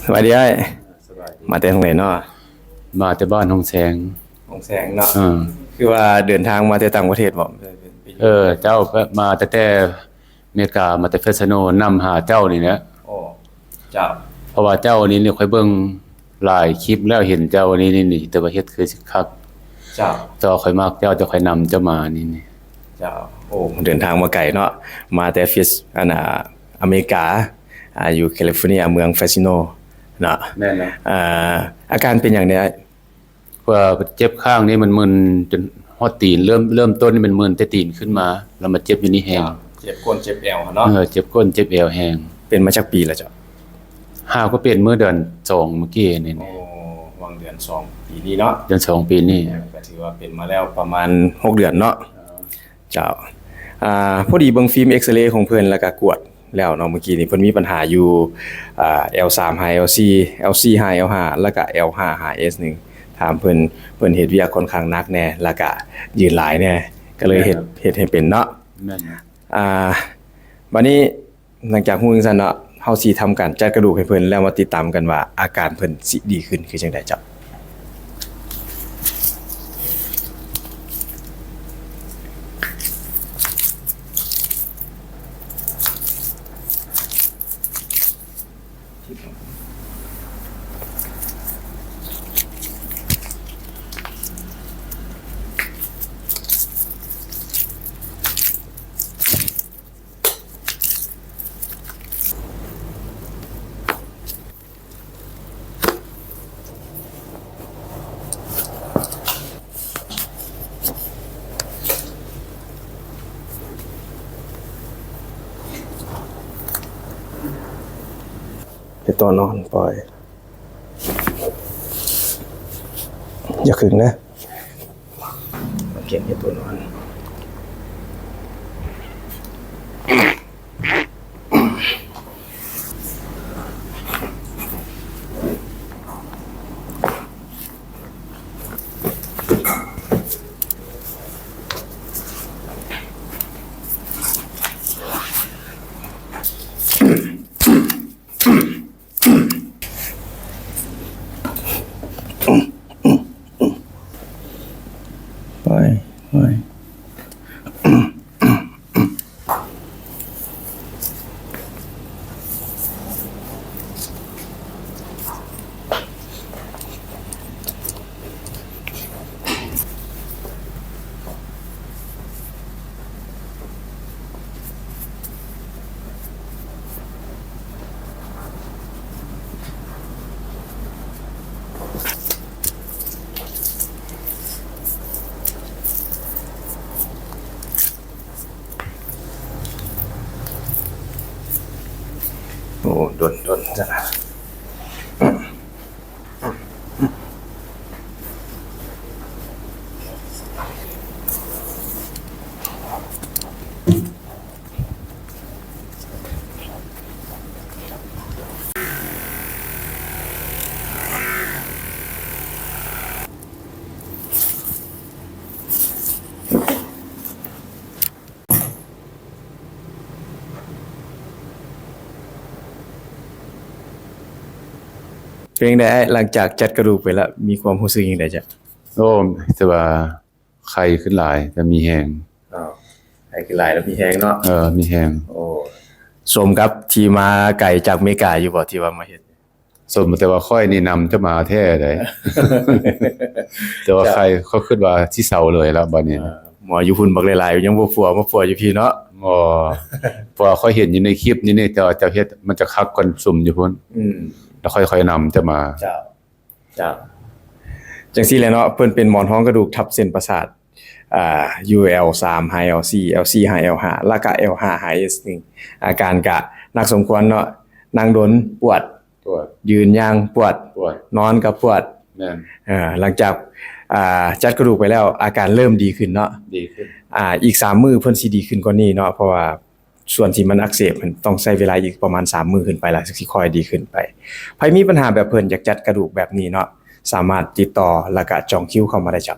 ສະບາຍດີອ້າຍ. ສະບາຍດີ. ມາແຕ່ທາງໃດເນາະ? ມາແຕ່ບ້ານຫ້ອງແຊງ. ຫ້ອງແຊງເນາະ. ເອີ ຄືວ່າເດີນທາງມາແຕ່ຕ່າງປະເທດບໍ? ເອີ ເຈົ້າ ມາຕັ້ງແຕ່ເມກາ ມາແຕ່ເຟສໂນ ນຳຫາເຈົ້ານີ້ແຫຼະ. ໂອ້ ເຈົ້າ. ເພາະວ່າເຈົ້ານີ້ ຂ້ອຍເບິ່ງຫຼາຍຄລິບແລ້ວ ເຫັນເຈົ້ານີ້ ນີ້ ແຕ່ວ່າເຮັດຄືຊິຄັກ. ເຈົ້າ. ແຕ່ວ່າຂ້ອຍມັກເຈົ້າ ແຕ່ຂ້ອຍນຳເຈົ້າມານີ້ ນີ້. ເຈົ້າ. ໂອ້ ເດີນທາງມາໄກເນາະ ມາແຕ່ເຟສ ອັນນ່າ ອາເມລິກາ ອ່າ ຢູ່ແຄລິຟໍເນີຍ ເມືອງເຟສໂນເນາະ. ແມ່ນແລ້ວ. ອ່າ ອາການເປັນຫຍັງແດ່? ວ່າເຈັບຂ້າງນີ້ມັນມຶນຈົນຮອດຕີນ ເລີ່ມ ເລີ່ມຕົ້ນນີ້ມັນມຶນແຕ່ຕີນຂຶ້ນມາ ແລ້ວມາເຈັບຢູ່ນີ້ແຮງ. ເຈັບກົ້ນເຈັບແອວຫັ້ນເນາະ. ເອີ ເຈັບກົ້ນເຈັບແອວແຮງ. ເປັນມາຈັກປີແລ້ວເຈົ້າ? ຫາກວ່າເປັນມື້ເດືອນສອງເມື່ອກີ້ນີ້. ໂອ້ ຫວ່າງເດືອນສອງປີນີ້ເນາະ. ເດືອນສອງປີນີ້. ກໍຖືວ່າເປັນມາແລ້ວປະມານຫົກເດືອນເນາະ. ເຈົ້າ. ອ່າ ພໍດີເບິ່ງຟິມເອັກຊະເຣຂອງເພິ່ນ ແລ້ວກະກວດແລ້ວເນາະ ເມື່ອກີ້ນີ້ເພິ່ນມີບັນຫາຢູ່ ອ່າ ແອວສາມຫາແອວສີ່ ແອວສີ່ຫາແອວຫ້າ ແລ້ວກະແອວຫ້າຫາເອສໜຶ່ງ. ຖາມເພິ່ນ ເພິ່ນເຮັດວຽກຂ້ອນຂ້າງໜັກແດ່ ແລ້ວກະຢືນຫຼາຍແດ່ ກໍເລີຍເຮັດ ແມ່ນ ເຮັດໃຫ້ເປັນເນາະ. ແມ່ນ. ອ່າ ບາດນີ້ ຫຼັງຈາກຮູ້ຈັ່ງຊັ້ນເນາະ ເຮົາຊິທຳການຈັດກະດູກໃຫ້ເພິ່ນ ແລ້ວມາຕິດຕາມກັນວ່າອາການເພິ່ນຊິດີຂຶ້ນຄືຈັ່ງໃດເຈົ້າ. ເຮັດໂຕນອນ ປ່ອຍ ຢ່າຂຶງເດີ. ເກັບເຮັດໂຕນອນ. ໄປ ໄປ. ໂອ້ ດົນໆ ຊັ້ນນະ. ເປັນຈັ່ງໃດອ້າຍ ຫຼັງຈາກຈັດກະດູກໄປແລ້ວ ມີຄວາມຮູ້ສຶກຈັ່ງໃດເຈົ້າ? ໂອ້ ແຕ່ວ່າໄຂ້ຂຶ້ນຫຼາຍ ແຕ່ມີແຮງ. ອໍ ໄຂ້ຂຶ້ນຫຼາຍແລ້ວມີແຮງເນາະ. ເອີ ມີແຮງ. ໂອ້ ສົມກັບທີ່ມາໄກຈາກເມກາຢູ່ບໍ່ ທີ່ວ່າມາເຮັດ? ສົມ ແຕ່ວ່າຂ້ອຍນີ້ນຳເຈົ້າມາແທ້ໃດ. ແຕ່ວ່າ ເຈົ້າ ໄຂ້ ຂ້ອຍຄິດວ່າຊິເຊົາເລີຍລະບາດນີ້. ເອີ ໝໍຢູ່ພຸ້ນບັກຫຼາຍໆ ຍັງບໍ່ປົວ ມາປົວຢູ່ພີ້ເນາະ. ບໍ່ ເພາະວ່າຂ້ອຍເຫັນຢູ່ໃນຄລິບນີ້ ແຕ່ວ່າເຈົ້າເຮັດມັນຈະຄັກກວ່າສຸມຢູ່ພຸ້ນ. ອືມ ແລ້ວຂ້ອຍ ຂ້ອຍນຳເຈົ້າມາ. ເຈົ້າ ເຈົ້າ ຈັ່ງຊີ້ແຫຼະເນາະ ເພິ່ນເປັນໝອນຮອງກະດູກທັບເສັ້ນປະສາດ ອ່າ ຢູ່ແອວສາມຫາແອວສີ່ ແອວສີ່ຫາແອວຫ້າ ແລ້ວກະແອວຫ້າຫາເອສໜຶ່ງ. ອາການກະໜັກສົມຄວນເນາະ ນັ່ງດົນປວດ ປວດ ຢືນຍ່າງປວດ ປວດ ນອນກະປວດ. ແມ່ນ. ເອີ ຫຼັງຈາກ ອ່າ ຈັດກະດູກໄປແລ້ວ ອາການເລີ່ມດີຂຶ້ນເນາະ. ດີຂຶ້ນ. ອ່າ ອີກສາມມື້ເພິ່ນຊິດີຂຶ້ນກວ່ານີ້ເນາະ ເພາະວ່າ ສ່ວນທີ່ມັນອັກເສບ ມັນຕ້ອງໃຊ້ເວລາອີກປະມານສາມມື້ຂຶ້ນໄປ ແລ້ວຊິຄ່ອຍດີຂຶ້ນໄປ. ໃຜມີບັນຫາແບບເພິ່ນ ຢາກຈັດກະດູກແບບນີ້ເນາະ ສາມາດຕິດຕໍ່ ແລ້ວກະຈອງຄິວເຂົ້າມາໄດ້ເຈົ້າ.